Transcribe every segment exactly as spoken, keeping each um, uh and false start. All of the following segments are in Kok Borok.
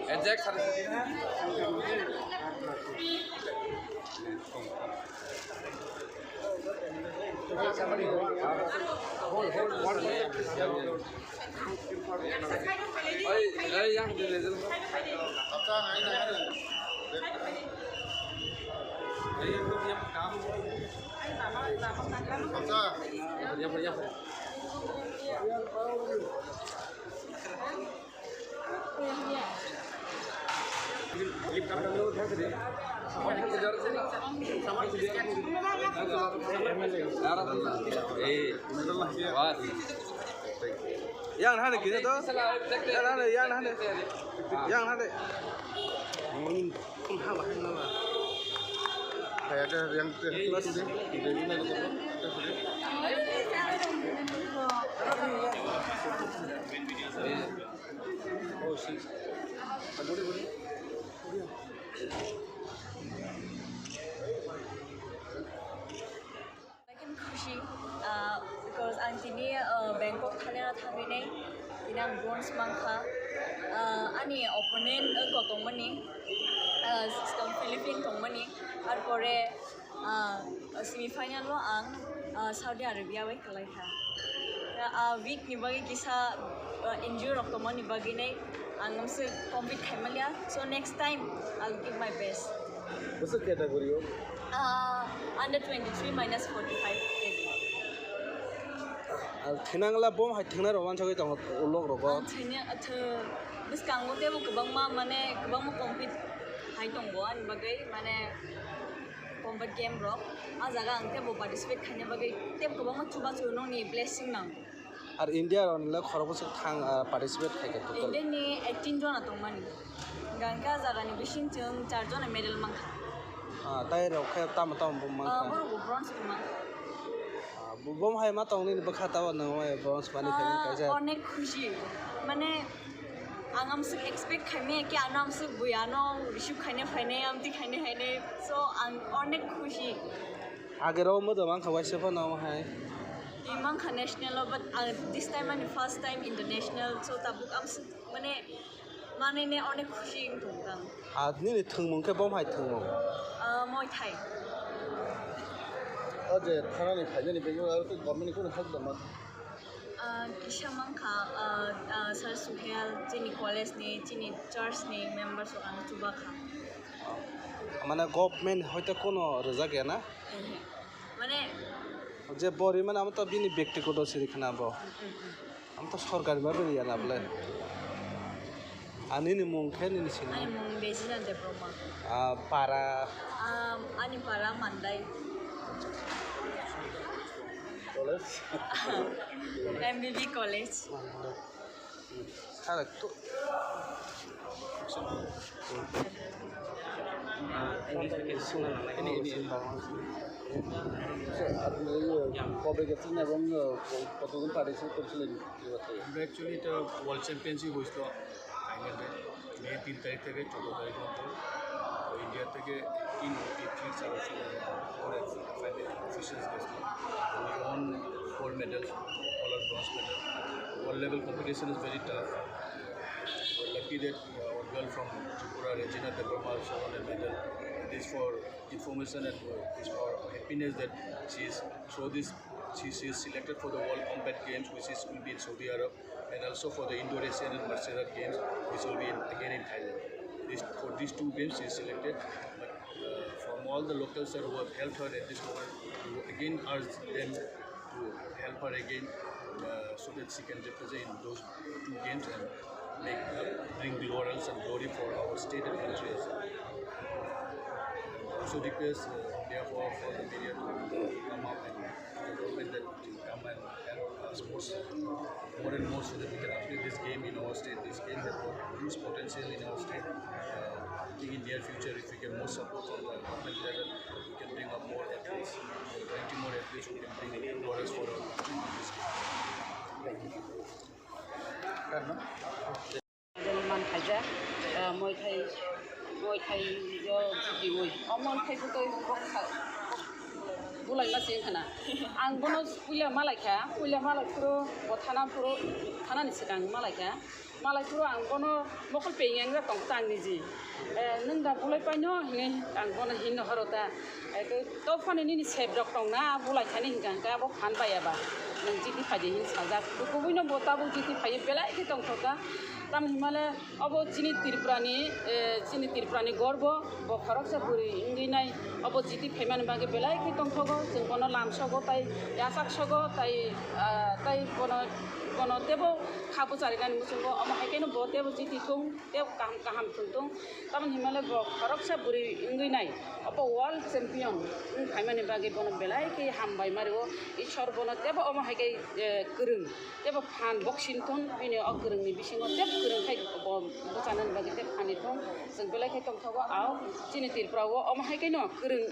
Exact sir. Yang hade kini to? Yang hade, yang hade. Yang hade. Kaya ke yang ke. Oh, si. Lakin khushi, ah, because ang tini, ah, Bangkok thani thangwi nai, tini ang bronze mankha. Ah, ani opponent wngkha tongmani, ah, Philippine tongmani, arpore, ah, semi final o ang, ah, Saudi Arabia bai kwlaikha. Ah, week ni bagwi kisa, ah, injury rok tongmani bagwi nai ang amswk compete khaimaliya. So next time I'll give my best. Bwswk category o? Ah, under twenty-three minus forty-five K G. Ah, thinangla bom hai thingnai rok wansagwi tongo ulok rogo. Ang thwini, ah, thw-, bwskango teibo kwbangma, mane, kwbangma compete hai tongo ani bagwi, mane, combat game rok. Ah jaga ang teibo participate khaina bagwi teibo kwbangma chubachu nokni blessing nango. Ar India rokni le khorokbwswk thang, ah, participate khai kha total? India ni eighteen jona tongmani. Hingkha hingke ah jagani bising chwng char jona medal mankha. Ah, tai rok khe tamo tamo bo mankha? Ah, borok bo bronze bo mankha. Ah, bo, bo hai ma tong nini bwkha tabo nwng bronze mani khe Ah, kaisa. Onek khushi. Mane, ang amswk expect khaimaya khe ano amswk bui ano receive khaina phainai, amtwi khaina phainai. So, ang onek khushi. Agero modo mankha waisa phano omo hai. I mankha national o, but, uh, this time ani first time international, so tabuk amswk mane manwi ne onek khushi wng tong kha. Ah, nini thwngmung khe bom hai thwngmung? Ah, Muay Thai. O je thanani phainani bagwi aro tei government ni kunu help da man? Ah, kisa mankha, ah, ah, Sir Suhel, chini college ni, chini church ni members rok ano chuba kha. Mane government hoite kono rwjak ya na? Ehe. Mane je bo rimani amo to bini bektigoto siri khna bo. Mm, mm, mm. Amo to sorkari ma bini ya na bole. Ani ni mung khe nini sini? Ani mung Bejina Debbarma. Ah, para? Um, ani para Mandai. College? M B B College. Salak tu. English ke suna na ini ini. Sir, আপনি এই যে কবে গেছিলেন এবং কতজন পার্টিসিপেট করেছিলেন? আমরা অ্যাকচুয়ালি এটা ওয়ার্ল্ড চ্যাম্পিয়নশিপ হয়েছিল থাইল্যান্ডে। মে তিন তারিখ থেকে চোদ্দ তারিখ মতো। তো ইন্ডিয়া থেকে তিন অ্যাথলিটস আর ফোর অফিশিয়ালস গেছিল। We won four medals, all are bronze medal. World level competition is very tough. We're lucky that, uh, our girl from Tripura, Regina Debbarma, also won a medal. It is for information and, uh, it is for happiness that she is, so this, she, she is selected for the World Combat Games, which is, will be in Saudi Arab. And also for the Indo-Asian and Martial Art Games, which will be in, again in Thailand. This, for these two games, she is selected. But, uh, from all the locals, sir, who have helped her at this moment, we again urge them to help her again, uh, so that she can represent in those two games and make, uh, bring laurels and glory for our state and country as well. Also request, uh, on behalf of all the media to come up and the government that to come and help us more, more and more so that we can upgrade this game in our state. This game has got huge potential in our state. Uh, I think in near future, if we get more support from the government level, we can bring up more athletes, plenty more athletes who can bring dollars for our country in this game. Fair enough. Hai yo jiti oi. Omo khai butoi bo kha-, bulai ma sing khana. Ang bono puila malai kha, puila malai phuru bo thana phuru, thanani swkang malai kha. Malai phuru ang bono mokol peyeng ra tong tang niji. Eh, nwng da bulai paino hinwi ang bono hinno horo ta. Eh, to, to phone nini sep rok tong na, bulai thani hinkha hinkha abo phan bai aba. Nwng jiti phaidi hin sajak. Kubui no bo tabuk jiti phai belai khe tong thok kha. Tam himale Obo chini Tripurani, eh, chini Tripurani gorbo, bo khoroksa bwrwi wngwi nai, obo jiti phaimani bagwi belai khe tongthogo, chwng bono lamsogo, tai yachaksogo, tai, ah, tai bono, bono teibo kha bwcharinani muchungo, omo hai kheno bo teibo jiti thung, tei kaham, kaham thung thung, tamoni hinmale bo khoroksa bwrwi wngwi nai, obo world champion wng phaimani bagwi bono belai khe hambai mario, Ishwar bono teibo omo hai khe, eh, kwrwng. Teibo phan boxing thung, bini o kwrwngni bisingo tei kwrwng khai bo bwchanani bagwi tei phanni thung. Chwng belai khe tongthogo, ao chini Tripura o omo hai kheno kwrwng,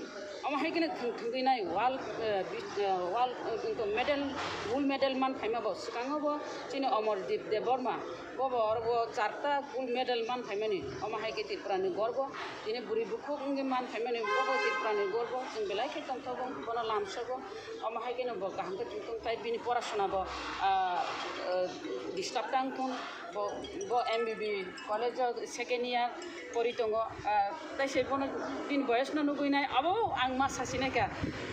omo hai kheno thwng thwngwi nai world, eh, bi-, eh, world, eh, medal, gold medal man phaima bo swkango bo chini Amardeep Debbarma, bo bo oro bo charta gold medal man phaimani, omo hai khe Tripura ni gorbo, tini bwrwi bukhuk wngwi man phaimani, bo bo Tripura ni gorbo, chwng belai khe tongthogo, bono lamsogo. Omo hai kheno bo kaham khe tongthung, tai bini porasona bo, ah, ah, disturb tang thung. Bo, bo M B B college o second year pori tongo. Ah, tai se bono bini boyes no nugui nai, abo ang ma sasi nai kha.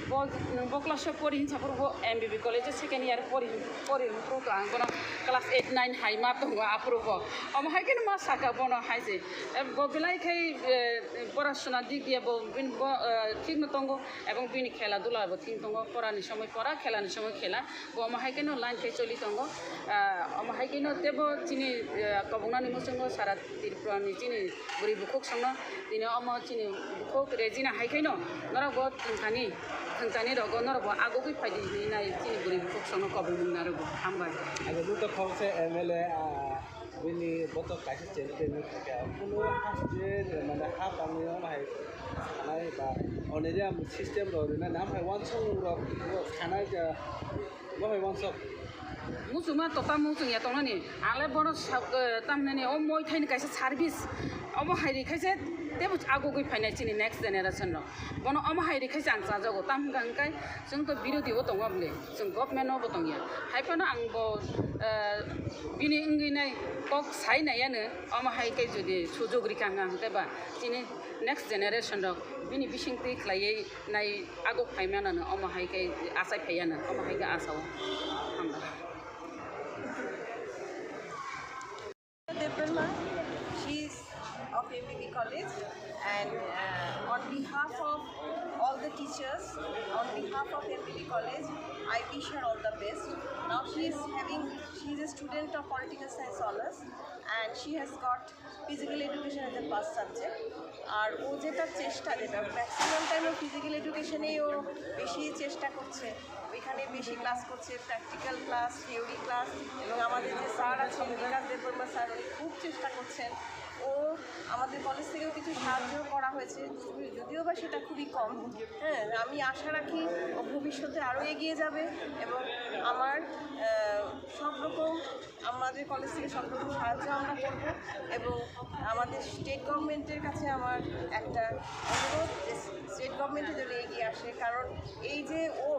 Bo, bo class o pori hinsa phuru bo M B B college o second year pori, pori phuru to ang bono class eight nine hai ma tongo aphuru bo. Omo hai kheno ma saka bono hai se. Eh, bo belai khai, eh, porasona dik diya bo, bini bo, eh, thik no tongo. Ebong bini khela dula bo thik tongo, pora ni somoi pora, khela ni somoi khela, bo omo hai kheno line khe choli tongo. Ah, omo hai kheno tebo chini, ah, kobongnani muchungo sara Tripura ni chini bwrwi bukhuk songno, tini omo chini bukhuk Regina hai kheno norok bo thwngthani, thwngthani rogo norok bo agugwi phaidi hinwi nai chini bwrwi bukhuk songno kobongmung narwgo. Hambai. Ago duto khoroksa M L A, ah, Bini botok kaisa chengteng wngkha khe, kunu haste mane ha tangwi omo hai sanai ba onede system rok rina nam hai wansong rok sanai khe bo hai wansok. Muchungma to tamo muchung ya tongnani, ale bono sak, eh, tamnani o moi thaini kaisa service omo hai ri khaise tebo agugwi phainai chini next generation rok. Bono omo hai ri khaise ang chajago, tam hwnkha hwnkhe chwng to birodhi o tongo bwle, chwng government o bo tongya. Hai phano ang bo, eh, bini wngwi nai kok sai nai ano, omo hai khe jodi sujog rikha hwnkha hwnkhe ba chini next generation rok bini bisingtwi khlaiwi nai ago phai manano, omo hai khe achai phai ano, omo hai khe achao. Hambai. Debbarma, she is of M B B College, and, uh, on behalf of all the teachers, on behalf of M B B College, I wish her all the best. Now she is having, she is a student of Political Science Honours, and she has got Physical Education as a first subject. আর ও যেটা চেষ্টা, যেটা ম্যাক্সিমাম টাইমে ফিজিক্যাল এডুকেশনেই ও বেশি চেষ্টা করছে, ওইখানে বেশি ক্লাস করছে, প্র্যাকটিক্যাল ক্লাস, থিওরি ক্লাস। এবং আমাদের যে স্যার আছেন, বিকাশ দেববর্মা স্যার, উনি খুব চেষ্টা করছেন। ও আমাদের কলেজ থেকেও কিছু সাহায্য করা হয়েছে, যদিও বা সেটা খুবই কম। হ্যাঁ, আমি আশা রাখি ও ভবিষ্যতে আরও এগিয়ে যাবে এবং আমার, আহ, সব রকম আমাদের কলেজ থেকে সব রকম সাহায্য আমরা করব। এবং আমাদের স্টেট গভর্নমেন্টের কাছে আমার একটা অনুরোধ যে স্টেট গভর্নমেন্টে যেন এগিয়ে আসে, কারণ এই যে ও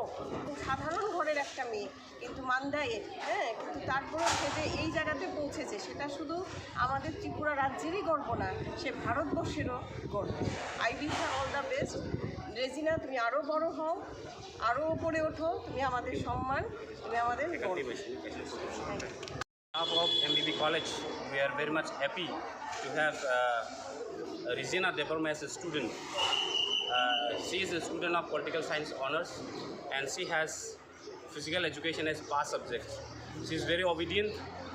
খুব সাধারণ ঘরের একটা মেয়ে, কিন্তু মান্দায়ে, হ্যাঁ, কিন্তু তারপরেও সে যে এই জায়গাতে পৌঁছেছে, সেটা শুধু আমাদের ত্রিপুরা রাজ্যেরই গর্ব না, সে ভারতবর্ষেরও গর্ব। I wish her all the best. Regina, তুমি আরও বড় হও, আরও উপরে ওঠো, তুমি আমাদের সম্মান, তুমি আমাদের গর্ব। Behalf of M B B College, we are very much happy to have, uh, Regina Debbarma as a student. Uh, she is a student of Political Science Honours, and she has Physical Education as first subject. She is very obedient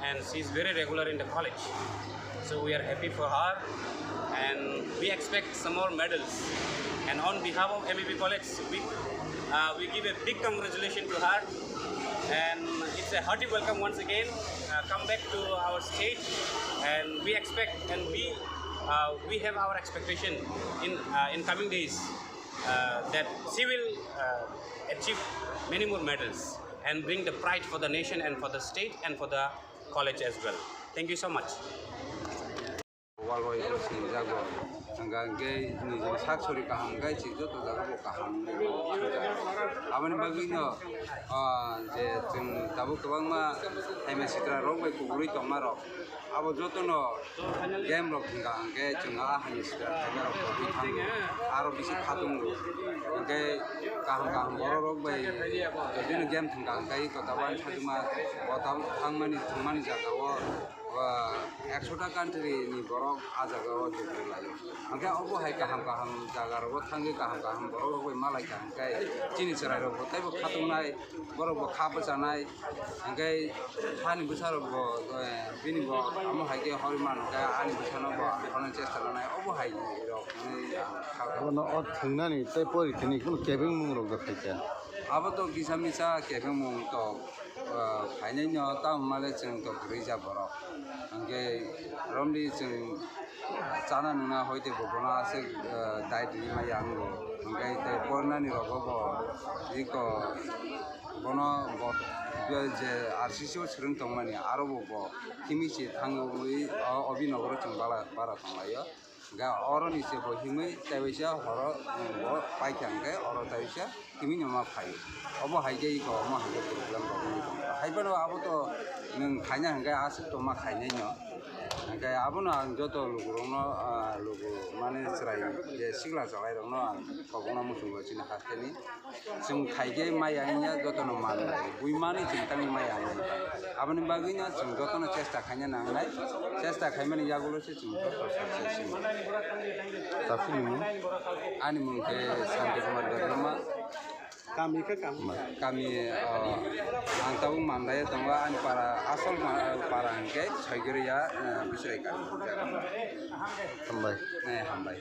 and she is very regular in the college. So we are happy for her and we expect some more medals. And on behalf of M B B College, we, uh, we give a big congratulations to her. And it's a hearty welcome once again. Uh, come back to our state, and we expect and we, uh, we have our expectation in, uh, in coming days, uh, that she will, uh, achieve many more medals and bring the pride for the nation and for the state and for the college as well. Thank you so much. Wal bai bo sinijago. Hwnka hwnkhe nijini sak sori kaham hwnkhe chwng joto jaga bo kaham wngwi mano. Aboni bagwino, ah, je chwng tabuk kwbangma haima sitra rok bai kuburwi tongma rok, abo jotono game rok hwnka hwnkhe chwng a haima sitra khaima rok kwrwi thango, aro bisi khatungo. Hwnkhe kaham kaham borok rok bai jodino game thwngkha hwnkhe iko tabuk ani sajwkma bo tabuk thangmani thwngmani jagao, ah, ekshota country ni borok ah jagao dugri laio. Hwnkhe obo hai kaham kaham jaga rogo thangwi kaham kaham borok rok bai malaikha hwnkhe chini chwrai rok bo teibo khatungnai, borok bo kha bwchanai. Hwnkhe hani bwsa rok bo, eh, bini bo amo hai khe horwi mano hwnkhe ani bwsano bo aphano chesta nanai obo hai rok hwnwi ang kha. Bono o thwngnani tei pori thwngni kunu kebengmung rok da phaikha. Abo to kisa misa kebengmung to, ah, phainai no, tamo male chwng to kwrwi ja borok. Hwnkhe romdi chwng chana nungna hoite bo bono aswk, ah, dai twi ma yang bo. Hwnkhe tei pornani rogo bo iko bono bo je R C C o swrwng tongmani aro bo bo himwi se thangwi o Abhinandan chwng bala bara tonglaio. Ga oroni se bo himwi tei waisa horo, um, bo paikha hwnkhe oro tei waisa himwi no ma phai. Obo hai khe iko omo hai khe problem rok wngwi tong kha. Hai phano abo to nwng khaina hwnkhe aswk tongma khainai no. Hwnkhe abono ang joto lukurokno, ah, luku mane chwrai je sikla chwrairokno ang kobokno muchungo chini hasteni. Chwng khai khe maya wngya jotono manwi. Bui mani chwng tangwi maya wngya. Aboni bagwino chwng jotono chesta khaina nangnai. Chesta khaimani yagulo se chwng joto success wngya. Tapini mung? Ani mung khe Santi Kumar Debbarma. Kami khe kam? Kami, oh, ang tabuk Mandaya tongo, ani para, asol ma-, para hwnkhe Soigoriya, eh, Bisrai kami. Hambai. Eh, hambai.